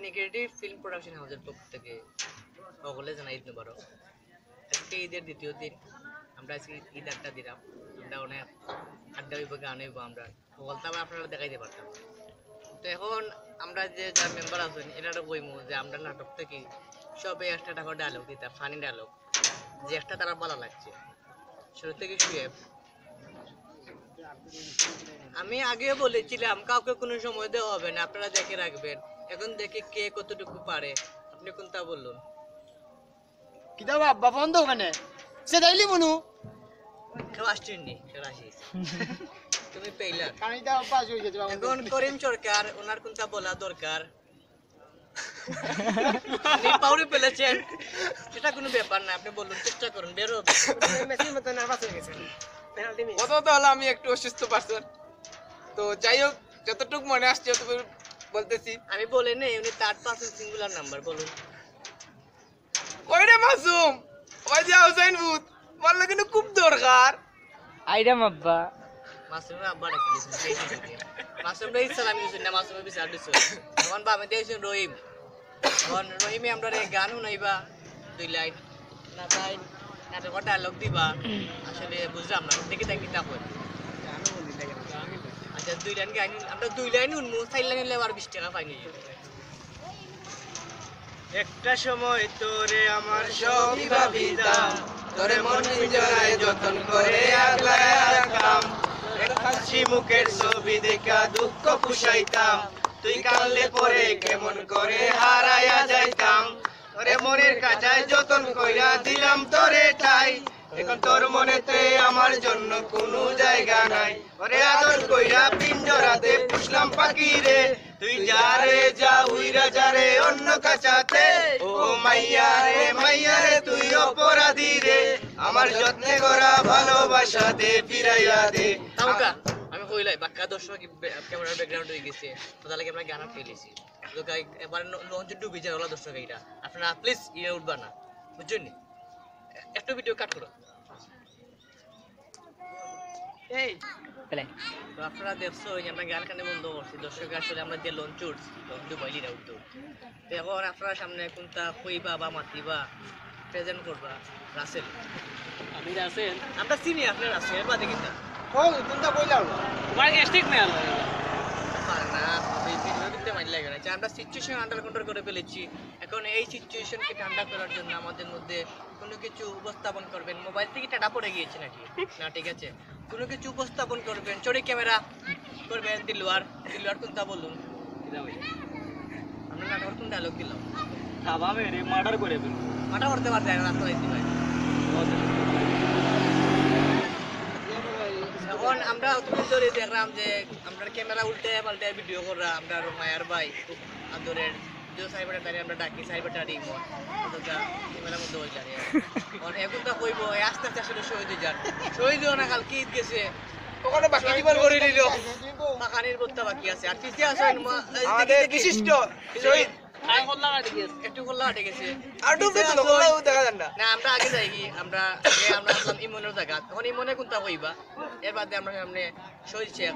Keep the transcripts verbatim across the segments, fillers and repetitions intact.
Negative film production হাউসের পক্ষ থেকে সকলে জানাই ঈদ মোবারক। আজকে ঈদের দ্বিতীয় দিন, আমরা আজকে ঈদ আড্ডা দিলাম। আমরা অনেক আড্ডা হইব, গান হইব, আমরা হকলতা আবার আপনারা দেখাইতে পারতাম। তো এখন আমরা যে যার মেম্বার আছেন, এনারা কইমু যে আমরা নাটক থেকে সবে একটা টাকা ডায়লগ দিতাম, ফানি ডায়লগ, যে একটা তারা ভালো লাগছে। শুরু থেকে শুয়ে আমি আগেও বলেছিলাম কাউকে কোনো সময় দেওয়া হবে না, আপনারা দেখে রাখবেন। এখন দেখি কে কতটুকু পারে। আপনি কোনটা বলুন? কিতা বা আব্বা ফোন তো ওখানে। সে যাইলি মনু। কেউ আসছেন নি, কেউ আসিস। তুমি পেইলা। কানিটা অভ্যাস হয়ে গেছে বাবা। এখন করিম সরকার, ওনার কোনটা বলা দরকার? আপনি পাউরি ফেলেছেন, সেটা কোনো ব্যাপার না, আপনি বলুন, চেষ্টা করুন, বের হবে। মেসির মতো নার্ভাস হয়ে গেছেন। Penalty miss. প্রথমত হলো আমি একটু অসুস্থ পারসন, তো যাই হোক, যতটুকু মনে আসছে ততটুকু বলতেছি। আমি বলে নেই, উনি থার্ড পার্সন সিঙ্গুলার নাম্বার, বলুন। ওই রে মাসুম, ওই যে হুসাইন ভূত, আমার লাগে কিন্তু খুব দরকার। আইরাম আব্বা। মাসুমের আব্বা ডাকি দিয়েছেন, সেই সুযোগে। মাসুম ভাই সালাম দিয়েছেন না, মাসুমের বিচার দিচ্ছেন। এখন বামে দিয়েছেন রহিম। এখন রহিমে আমরা রে গান শুনাইবা দুই লাইন। না তাই নাটকর ডায়লগ দিবা। আসলে বুঝলাম না, দেখি তাই কিতা কয়। আচ্ছা, দুই লাইন গাইন, আমরা দুই লাইন শুনবো, চার লাইন হলে আবার বিশ টাকা ফাইন হয়ে যাবে। একটা সময় তোরে আমার সবই ভাবিতাম, তোরে মন পিঞ্জরায় যতন করে আগলায় রাখতাম। তোর হাসি মুখের ছবি দেখা দুঃখ পুষাইতাম, তুই কাঁদলে পরে কেমন করে হারাইয়া যাইতাম। তোরে মনের খাঁচায় যতন কইরা দিলাম তোরে ঠাই, এখন তোর মনেতে আমার জন্য কোনো জায়গা নাই। ওরে আদর কইরা পিঞ্জরাতে পুষলাম পাখি রে, তুই যা রে যা, উইরা যা রে অন্য খাঁচাতে। ও মাইয়া রে মাইয়া রে, তুই অপরাধী রে, আমার যত্নে করা ভালোবাসা দে ফিরাইয়া দে। থামুকা, আমি কইলাই বাক্কা দর্শক ক্যামেরার ব্যাকগ্রাউন্ড হয়ে গেছে, তো তাহলে কি আমরা গান আটকে গেছি? তো গাই এবার লঞ্চ ডুবি যায় ওলা দর্শক, এটা আপনারা প্লিজ ইয়ে উঠবা না, বুঝছেন নি? একটু ভিডিও কাট করো। এই প্লে। তো আপনারা দেখছো, ওই যে আমরা গান কানে বন্ধ করছি, দর্শক আসলে আমরা যে লঞ্চ উঠছি, লঞ্চ ডুবাইলি না উঠতো। তো এখন আপনারা সামনে কোনটা কইবা বা মাতিবা, প্রেজেন্ট করবা? রাসেল। আমি রাসেল। আমরা চিনি আপনি রাসেল, এর বাদে কিতা? কই, কোনটা কইলাম? তোমার গ্যাস্ট্রিক মেয়াল। আর না, এই ভিডিও দিতে মাইর লাগে না। আচ্ছা, আমরা সিচুয়েশন আন্ডার কন্ট্রোল করে ফেলেছি। এখন এই সিচুয়েশনকে ঠান্ডা করার জন্য আমাদের মধ্যে কোনো কিছু উপস্থাপন করবেন। মোবাইল থেকে টাটা পড়ে গিয়েছে নাকি? না, ঠিক আছে, কোনো কিছু উপস্থাপন করবেন। চড়ি ক্যামেরা করবেন দিলওয়ার। দিলওয়ার কোনটা বলুন? আমরা নাটকের কোন ডায়লগ দিলাম? খাবা মেরে মার্ডার করে ফেলবো। মাটা করতে পারতে না, রাস্তা দেখতে পাই। এখন আমরা অতক্ষণ ধরে দেখলাম যে আমরা ক্যামেরা উল্টে পাল্টে ভিডিও কররা, আমরা মায়ার ভাই খুব আদরের যে সাইবার তারে আমরা ডাকি সাইবার টারি ইমন। অথচ ক্যামেরার মধ্যে ওই জানি। এখন তো কইবো, এই আস্তে আস্তে আসলে শহীদ হয়ে যান। শহীদ হইও না, কালকে ঈদ গেছে। ওখানে বাকি জীবন করে নিল। মাখানির বত্তা বাকি আছে। আর পিছিয়ে আছে মা-, এই আমাদের দেখি, দেখি। বিশিষ্ট শহীদ। আর কল্লা কাটি গেছে। একটু খোলা হাটে গেছে। আর ডুববে তো, খোলা দেখা যান না। না, আমরা আগে যাই কি, আমরা আগে আমরা আসলাম ইমনের জায়গা। এখন ইমনে কোনটা কইবা? এর বাদে আমরা সামনে শহীদ শেখ।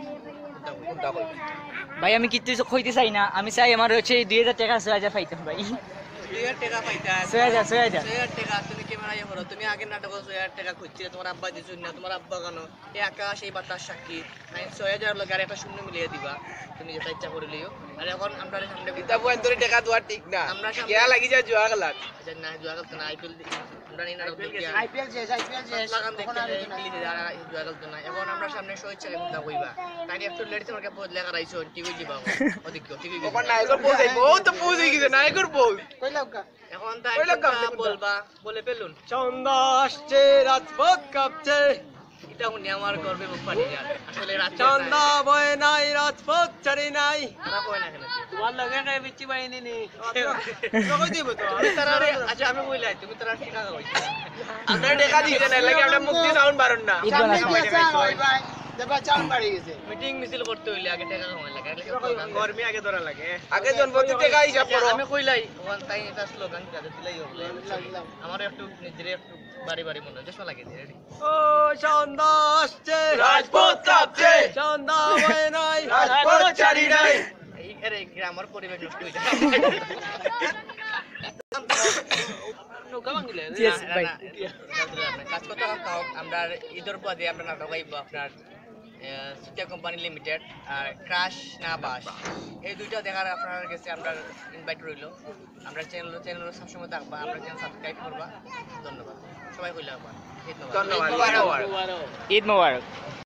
কোনটা কইবা? ভাই, আমি কিচ্ছু কইতে চাই না, আমি চাই আমার হচ্ছে দুই হাজার টাকা ছয় হাজার পাইতাম ভাই। দুই হাজার টাকা পাইতা। ছয় হাজার, ছয় হাজার। ছয় হাজার টাকা। তুমি ক্যামেরা ইয়ে করো, তুমি আগে নাটক ছয় হাজার টাকা খুঁজছিলে, তোমার আব্বা দিছুন না, তোমার আব্বা কেন? এই আকাশ এই বাতাস সাক্ষী। আমি ছয় হাজার লগে আর একটা শূন্য মিলিয়ে দিবা, তুমি যেটা ইচ্ছা করে লিও। আর এখন আমরা সামনে কিতাব ওয়ান ধরে টাকা দেওয়া ঠিক না। আমরা সামনে কেয়া লাগি যায় জুয়া খেলার। আচ্ছা, না, জুয়া খেলতে না, আইপিএল আমরা নিয়ে নাটক দেখি। আইপিএল শেষ, আইপিএল শেষ। লাগান তখন আর দেখতে হইতো না। খেলি দিই, আর আর জুয়া খেলতে না। এখন আমরা সামনে শহীদ শেখ কোনটা কইবা? তাই একটু লেট তোমার কাছে লেখা রাইছো, ঠিক হয়ে যাবা। ওদিকে, ঠিক হয়ে ওখান যাবা। নায়কর পৌঁছ আইবো, ও তো পৌঁছ হয়ে গেছে, নায়কর পৌঁছ। কইলাম কা? এখন তাই কইলা কোনটা কাম কোনটা? বলবা, বলে ফেলুন। চান্দা আসছে, রাজপথ কাঁপছে। এটা শুনে আমার গর্বে বুক ফাটি যায়। আসলে রাত চান্দা বয় নাই, রাজপথ ছাড়ি নাই। তারা কয় না কেন? তোমার লগে কে বিচ্ছি বাহিনী নি। জগৎ দিব তো। তুমি তারা, আচ্ছা, আমি কইলাই, তুমি তারা ঠিক আছে কইছো। আমরা টাকা দিতে না লাগে, আমরা মুক্তি সাউন্ড বারণ না। ইকবাল সামনে আসবে। কি আছে? ওই ভাই, দেখবা চাউন্ড বাড়ি গেছে। মিটিং মিছিল করতে হইলে আগে টাকা কামাই লাগে। আগে কর্মী আগে ধরা লাগে। আগে জনপতি টাকা হিসাব করো। আমি কইলাই, ওখান তাই এটা স্লোগান কাজে দিলাই হবে। দিলাম, দিলাম। আমার একটু নিজের একটু বাড়ি বাড়ি মনে হয়, চশমা লাগিয়ে দিই, রেডি। ও চান্দা আসছে, রাজপথ কাঁপছে। চান্দা বয় নাই, রাজপথ ছাড়ি নাই। এই গ্রামর পরিবেশ নষ্ট হয়ে যায়। নৌকা ভাঙিলে Yes, না, ভাই। না, না, কাজ করতে হবে, তাও আমরা ঈদের পরে আমরা নাটক আইব আপনার সুতিয়া কোম্পানি লিমিটেড আর ক্রাশ না বাস, এই দুইটা দেখার আপনার কাছে আমরা ইনভাইট রইল। আমরা চ্যানেল চ্যানেল সবসময় দেখবা, আমরা চ্যানেল সাবস্ক্রাইব করবা। ধন্যবাদ। সবাই কইলে আবার ঈদ মোবারক। ধন্যবাদ। ঈদ মোবারক।